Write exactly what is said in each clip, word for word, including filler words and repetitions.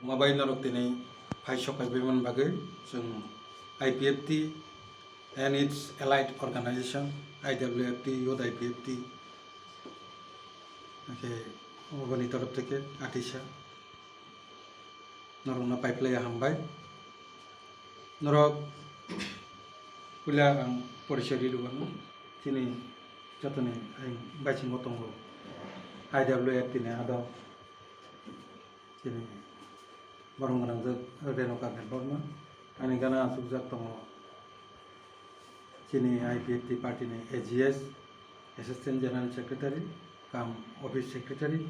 Mabai norok tini phai sokai baiman bagwi chwng I P F T and its allied organization, I W F T, Youth I P F T, hake oboni torof theke atisa norokno paiplaiya hambai. Norok puila ang porichoi ri rwano, chini jotoni ang baisingo tongo I W F T ni adok. Chini borok gwnangjak Renuka Debbarma, ani gana achukjak tongo chini I P F T party ni A G S, Assistant General Secretary, cum Office Secretary,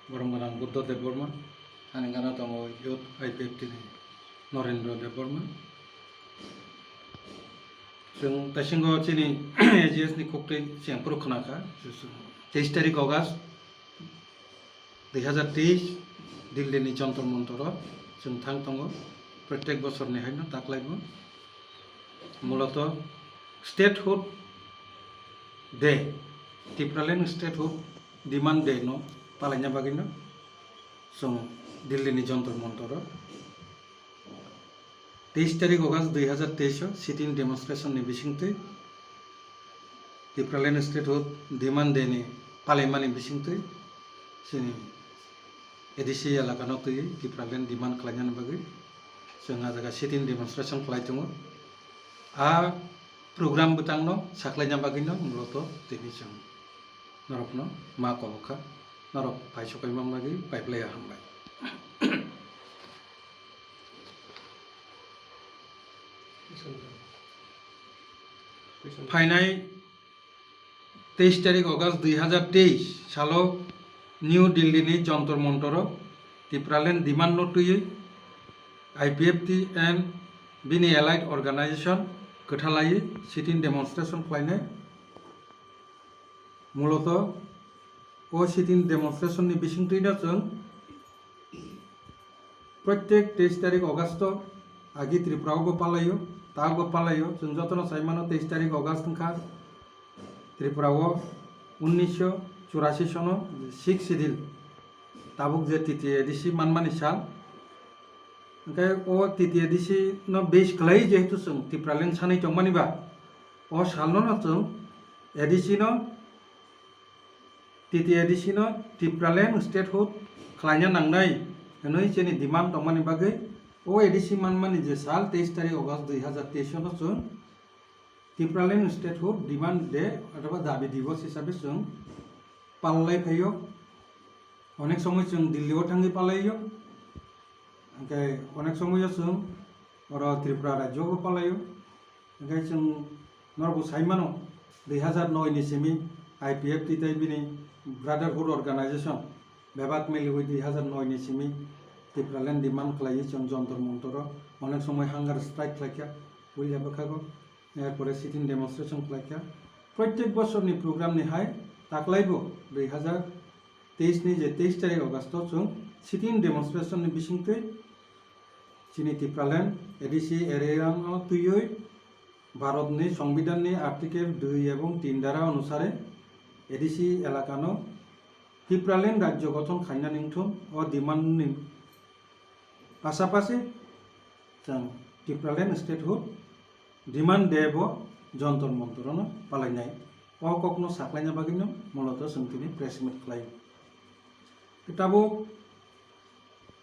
borok gwnang Buddha Debbarma, ani gana tongo Youth I P F T ni Norendra Debbarma. Chwng taisingo chini A G S ni koktwi chwng phuru khwnakha, teis tarik August dui hazar teis, Delhi ni Jantar Mantar o chwng thang tongo, protek bosor ni haino taklaibo. Muloto Statehood Day, Tipraland Statehood Demand Day no palaina bagwino chwng Delhi ni Jantar Mantar o teis tarik August dui hazar teis o sit-in demonstration ni bisingtwi Tipraland Statehood Demand Day ni palaimani bisingtwi chini A D C elaka no twi Tipraland demand khlainani bagwi chwng ah jaga sit-in demonstration khlai tongo. A program bwtang no saklaina bagwi no muloto tini chwng norok no ma kobok kha, norok phai sokaima bagwi paiplaiya hambai. Phainai teis tarik August dui hazar teis salo New Delhi ni Jantar Mantar o Tipraland demand no twiwi I P F T and bini allied organization kwthalaiwi sit-in demonstration khlainai. Muloto o sit-in demonstration ni bisingtwi no chwng protek teis tarik August o agi Tripura o bo palaio, ta bo palaio, chwng jotono sai mano teis tarik August wngkha Tripura o unnisho churasi sono sixth schedule tabuk je T T A D C manmani sal. Hwnkhe o T T A D C no base khlai jehetu chwng Tipraland sanwi tongmani ba o salno no chwng A D C no T T A D C no Tipraland statehood khlaina nangnai hwnwi chini demand tongmani bagwi o A D C manmani je sal teis tarik August dui hazar teis no chwng Tipraland statehood demand day othoba dabi divos hisabe chwng palai phaio. Onek somoi chwng Delhi o thangwi palaio, hwnkhe onek somoi o chwng oro Tripura rajyo o palaio. Hwnkhe chwng norokbo sai mano, dui hazar noi ni simi I P F T tei bini brotherhood organization bebak miliwi dui hazar noi ni simi Tipraland demand khlaiwi chwng Jantar Mantar o onek somoi hunger strike khlaikha, puila bwkhago, er pore sit-in demonstration khlaikha. Protek bosorni program ni hai taklaibo dui hazar teis ni je teis tarik August o chwng sit-in demonstration ni bisingtwi chini Tipraland A D C area no twiwi Bharat ni Songbidan ni Article dui ebong tin dara onusare A D C elaka no Tipraland rajyo gothon khaina ningthun o demand ni pasapasi chwng Tipraland statehood demand day bo Jantar Mantar o no palainai. O kok no saklaina bagwi no muloto chwng tini press meet khlai. Tabuk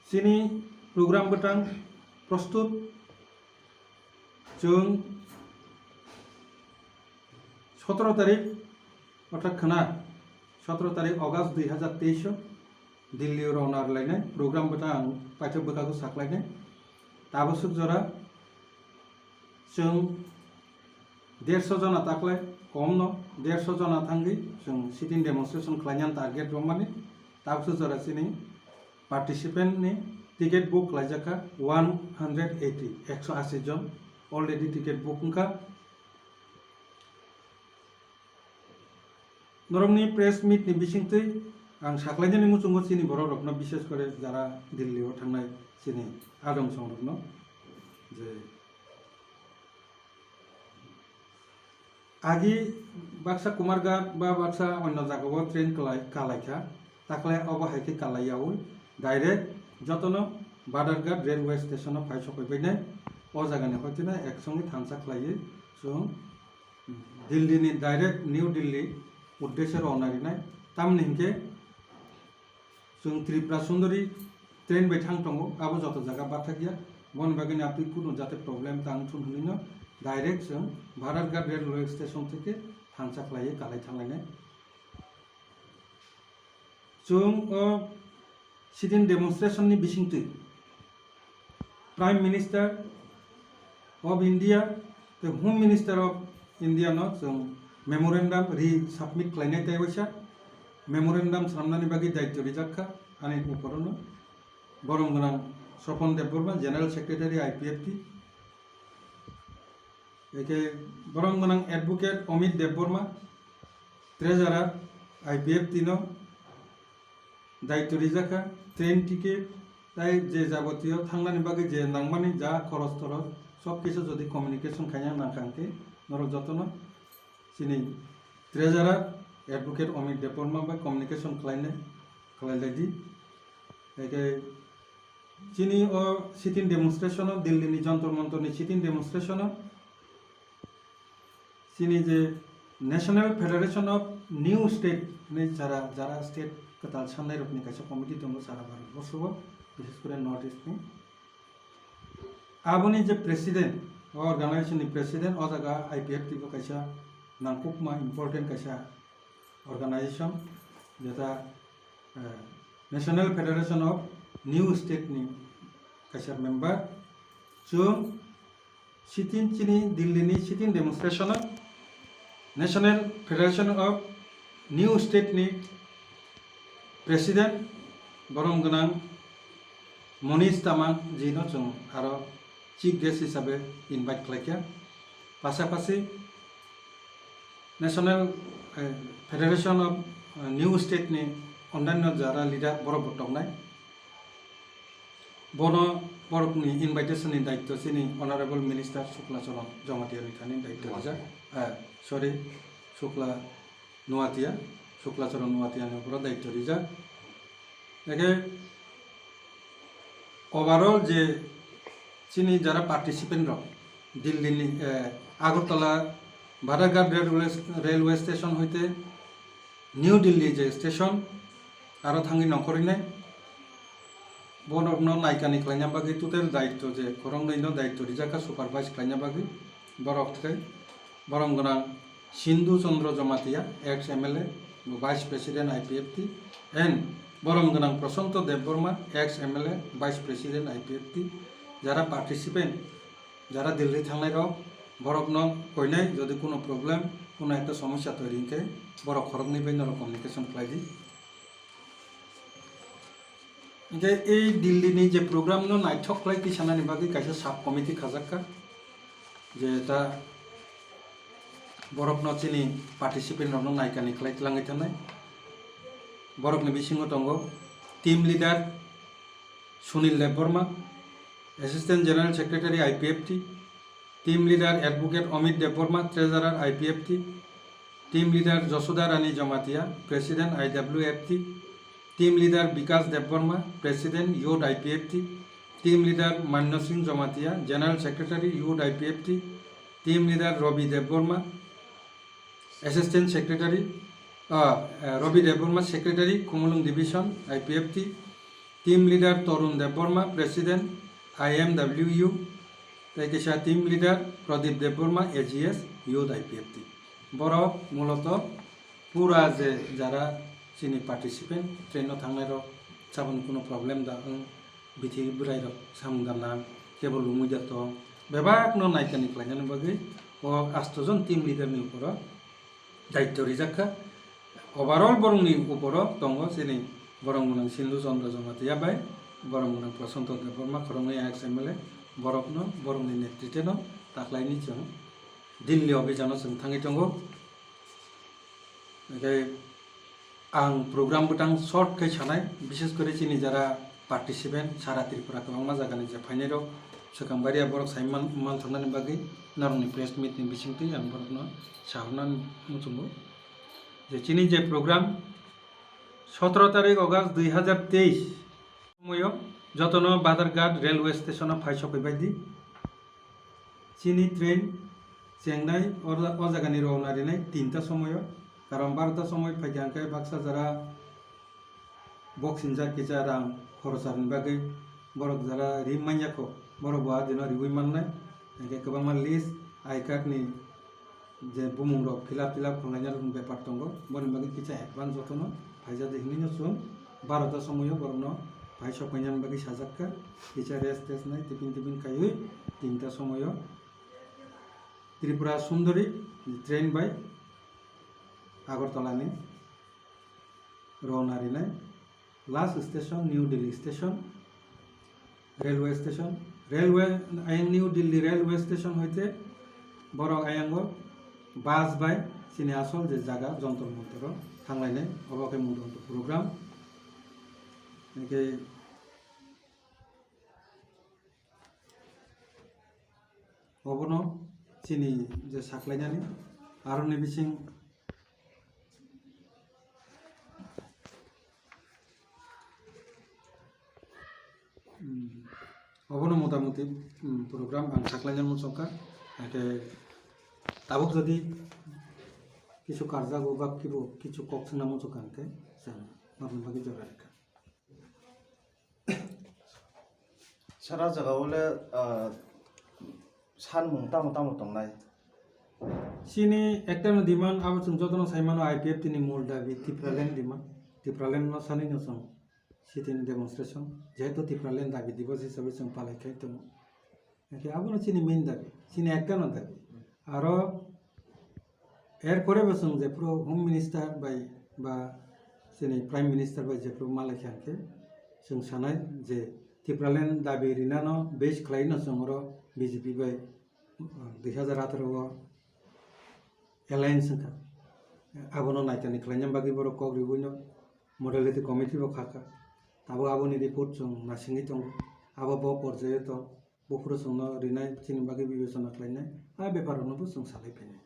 chini program bwtang prostut chwng sotoro tarik, orthat khwna sotoro tarik August dui hazar teis o Delhi o rwna rwlainai program bwtang ang paithak bwkhago saklainai. Tabuk swk jora chwng derso jona taklai, komno derso jona thangwi chwng sit-in demonstration khlainani target rwmani. Tabuk swk jora chini participant ni ticket book khlaijak kha one hundred eighty, ekso ashi jon already ticket book wngkha. Norokni press meet ni bisingtwi ang saklainani muchungo chini borok rokno, bishes kore jara Delhi o thangnai chini adong songrokno je agi baksa Kumarghat ba baksa onno jagao train kalai, kalaikha. Takle obo hai khe kalai yaui direct jotono Badharghat railway station o phai sokoi bainai. O jaga ni hoitino ek songwi thansa khlaiwi chwng Delhi ni direct New Delhi uddeshe rwna rinai. Tamni hinkhe chwng Tripura Sundari train bai thang tongo, abo joto jaga bathak ya. Boni bagwi ni atwi kunu jate problem tang thun hwnwi no direct chwng Badharghat railway station theke thansa khlaiwi kalai thanglainai. Chwng o sit-in demonstration ni bisingtwi Prime Minister of India tei Home Minister of India no chwng memorandum re-submit khlainai tei waisa memorandum swnamnani bagwi daityo rijak kha ani uporono borom gwnang Sopon Debbarma, General Secretary I P F T, eke borom gwnang Advocate Amit Debbarma, Treasurer I P F T no daityo rijak kha, train ticket, tai je jabotiyo thangnani bagwi je nangmani ja khoros toros, sob kisu jodi communication khaina nang kha hwnkhe norok jotono chini Treasurer Advocate Amit Debbarma bai communication khlainai, khlai lai di. Eke chini o sit-in demonstration o, Delhi ni Jantar Mantar ni sit-in demonstration o, chini je National Federation of New State hinwi jara, jara state kwtal sannai rokni kaisa committee tongo sara Bharat borso o, bishes kore North East ni. Aboni je president, o organization ni president, o jaga I P F T bo kaisa nangkukma important kaisa organization, jeta, eh, National Federation of New State ni kaisa member. Chwng sit-in chini Delhi ni sit-in demonstration o National Federation of New State ni president borom gwnang Monish Tamang ji no chwng aro chief guest hisabe invite khlai kha. Pasapasi National, eh, Federation of, eh, New State ni ondanyo jara leader borok bo tongnai. Bono borokni invitation ni daityo chini Honorable Minister Shukla Charan Jamatia ni thani daityo rijak. Eh, sorry, Shukla Nuatia, Shukla Charan Nuatia ni uporo daityo rijak. Eke overall je chini jara participant rok Delhi ni, eh, Agartala Badharghat railway, railway station hoite New Delhi je station aro thangwi nongkhorwi nai. Borokno naikani khlaina bagwi total daityo je khoroknwi no daityo rijak kha supervise khlaina bagwi borok tei borom gwnang Sindhu Chandra Jamatia, ex M L A, bo Vice President I P F T, and borom gwnang Prashanto Debbarma, ex M L A, Vice President I P F T, jara participant, jara Delhi thangnai rok, borokno koinai jodi kuno problem, kuno ekta somosya toiri hinkhe borok khoroknwi bai norok communication khlai di. Hinkhe ei Delhi ni je program no naithok khlai tisanani bagwi kaisa sub committee khajak kha, je ta borokno chini participant rokno naikani khlai tlangwi thanai. Borokni bisingo tongo team leader Sunil Debbarma, Assistant General Secretary I P F T, Team Leader Advocate Amit Debbarma, Treasurer I P F T, Team Leader Josoda Rani Jamatia, President I W F T, Team Leader Bikas Debbarma, President Youth I P F T, Team Leader Manno Singh Jamatia, General Secretary Youth I P F T, Team Leader Robi Debbarma, Assistant Secretary, ah, eh, Robi Debbarma, Secretary, Khumulwng Division, I P F T, Team Leader Torun Debbarma, President, I M W U, tei kaisa Team Leader Pradip Debbarma, A G S, Youth I P F T. Borok muloto pura je jara chini participant, train o thangnai rok, saboni kuno problem da wng, bithi bwrai rok samung da nang, kebo lumui da tong, bebak no naikani khlainani bagwi o asto jon team leader ni uporo daityo rijak kha. Overall borokni uporo tongo chini borom gwnang Sindhu Chandra Jamatia bai borom gwnang Prashanto Debbarma khoroknwi ex M L A, borokno, borokni netrite no taklaini chwng Delhi o bijano chwng thangwi tongo. Hwnkhe ang program bwtang short khe sanai, bishes kore chini jara participant sara Tripura kwbangma jagani je phainai rok swkang baria borok sai man, man thangna ni bagwi norokni press meet ni bisingtwi ang borokno sahorna muchungo je chini je program Sotoro tarik August dui hazar teis somoyo jotono Badharghat railway station o phai sokoi bai di. Chini train chengnai o, o jagani rowna rinai tinta somoyo. Karon barota somoi phaikha hwnkhe baksa jora boxing jak kisa rang khorosa rwni bagwi borok jara ri manya kho, borok bo a dino riwi mannai. Hwnkhe kwbangma list, I card ni je bumung rok fill up, fill up khlaina rok bepar tongo, boni bagwi kisa advance jotono phaijadi hinwi no chwng barota somoyo borokno phai sokpaina bagwi sajak kha. Kisa rest test nai tiffin tiffin khaiwi tinta somoyo Tripura Sundari train bai Agartala ni rowna rinai. Last station New Delhi station, railway station, railway ayang New Delhi railway station hoite borok ayango bus bai chini asol je jaga Jantar Mantar o thanglainai, obo khe muitu program. Hwnkhe obono chini je saklainani aroni bising, hmm, obono motamuti, hmm, program ang saklaina muchungkha. Hwnkhe tabuk jodi kisu karjago ba kibo kisu kok swngna muchungkha hwnkhe chwng norokni bagwi jora rikha. Sara jaga o le, ah, sanmung tamo tamo tongnai? Chini ekta no demand, abo chwng jotono sai mano, I P F T ni mul dabi Tipraland demand. Tipraland no sanwi no chwng sit-in demonstration, jehetu Tipraland dabi divas hisabe chwng palai khai tongo. Hwnkhe abono chini main dabi, chini ekta no dabi. Aro er pore bo chwng jephuru Home Minister bai ba chini Prime Minister bai jephuru malai kha hwnkhe chwng sanai je Tipraland dabi rinano base khlai no chwng oro B J P bai, uh, dui hazar atharo o alliance wngkha. Abono naitani khlaina bagwi borok kok riwi no modality committee bo khakha. Tabuk aboni report chwng nasingwi tongo. Abo bo porjaio tong. Buphuru chwngno rinai chini bagwi bibechona khlainai, a bepar rokno bo chwng salai phainai.